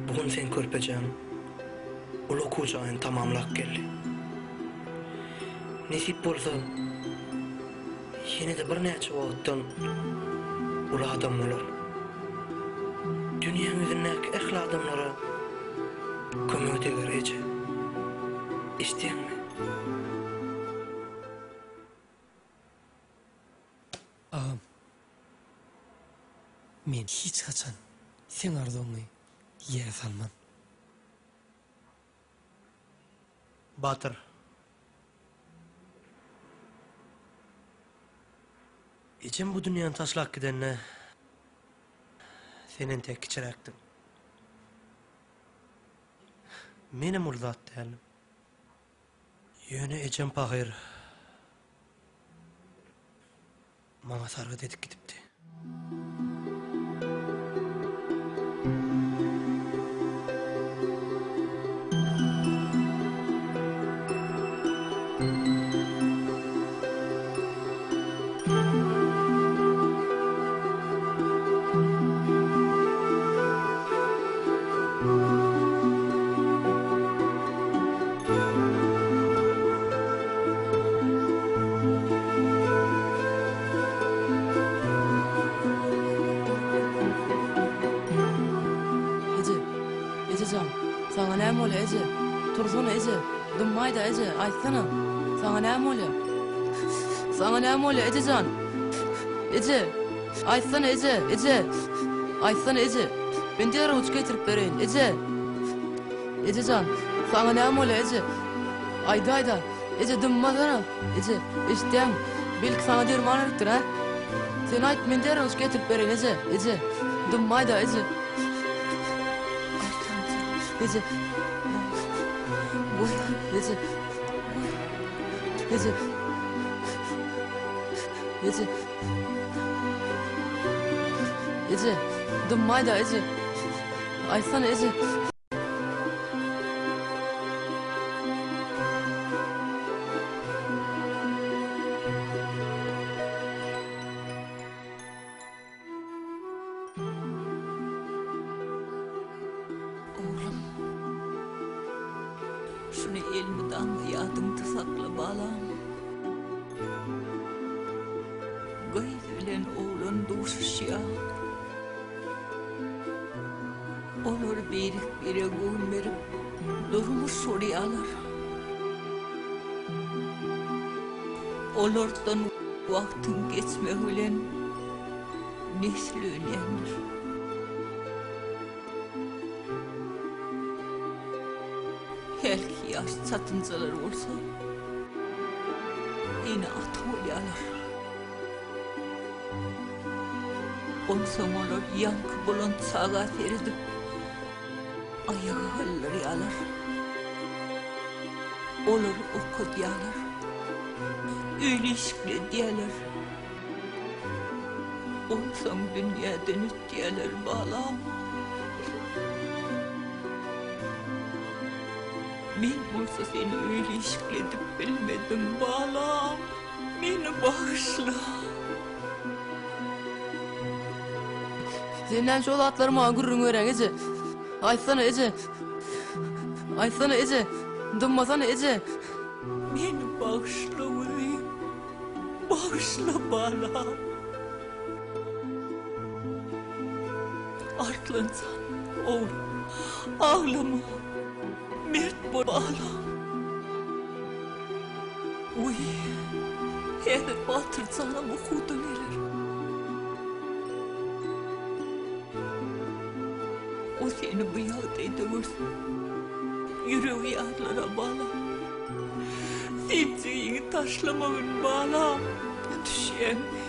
Bu gün seň körpejäň uly okuw jaýyny tamamlap geldi. Nesip bolsa, ýene-de birnäçe wagtdan uly adam bolar. Dünýäň ýüzündäki ähli adamlara kömegi deger, eje. Eşidýäňmi? Agam. Men hiç haçan seň arzuwyňy ýere salman. Batyr. Ejem bu dünýäni taşlap gidende sen entek kiçiräkdiň. Menem uly zat däldim. Ýöne ejem pahyr maňa sargyt edip gidipdi. Eje, eje jan, saňa näme bolýa, eje? Tursana, eje, dymmaý-da, eje, aýtsana, saňa näme bolýa? Saňa näme bolýa, eje jan? Eje, aýtsana, eje, eje, aýtsana, eje, men derrew uçup getirip bereýin, eje! Eje jan, saňa näme bolýa, eje? Aýdaý-da, eje, dymmasana, eje, eşitýäňmi? Belki saňa derman gerekdir, hä? Sen aýt, men derrew uçup getirip bereýin, eje, eje, dymmaý-da, eje. Eje. Eje. Eje. Eje. Eje, dymmaý-da, eje. Aýtsana, eje. Oglum, şuny elmydama ýadyňda sakla, balam. Gyz bilen oglan duşuşýar. Olar birek-birege göwün berip, durmuş gurýarlar. Olardan wagtyň geçmegi bilen nesl önýändir. Hälki ýaş çatynjalar bolsa ene-ata bolýarlar. Onsoň olar ýaňky bolan çaga seredip, aýaga galdyrýarlar. Olary okadýarlar. Öýli-işikli edýärler. Onsoň dünýäden ötýärler, balam. Men bolsa seni öýli-işikli edip bilmedim, balam. Meni bagyşla. Sen näme şol zatlary maňa gürrüň bereň, eje? Aýtsana, eje. Aýtsana, eje. Dymmasana, eje. Meni bagyşla, guzym. Bagyşla, balam. Arslan jan, oglum, aglama. Mert bol, balam. Wiý, häzir Batyr janam okuwdan geler. O seni bu ýagdaýda görse, ýüregi ýarylar-a, balam. Sen jigiňi taşlamagyn, balam, düşýäňmi?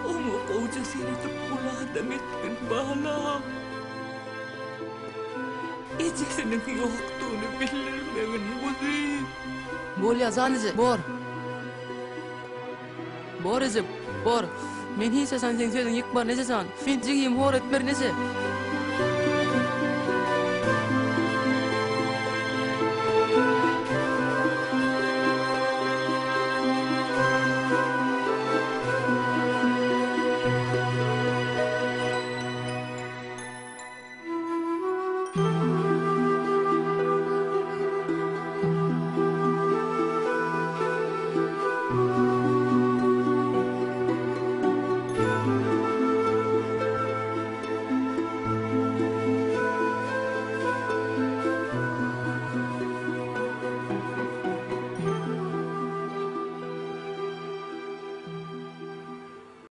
Oňa gowja seredip uly adam etgin, balam. Ejesiniň ýokdugyny bildirmegin, guzym. Bolýa, jan eje, bor. Bor eje, bor. Men hiç haçan seň sözüňi ýykmaryn, eje jan. Men jigimi hor etmerin, eje.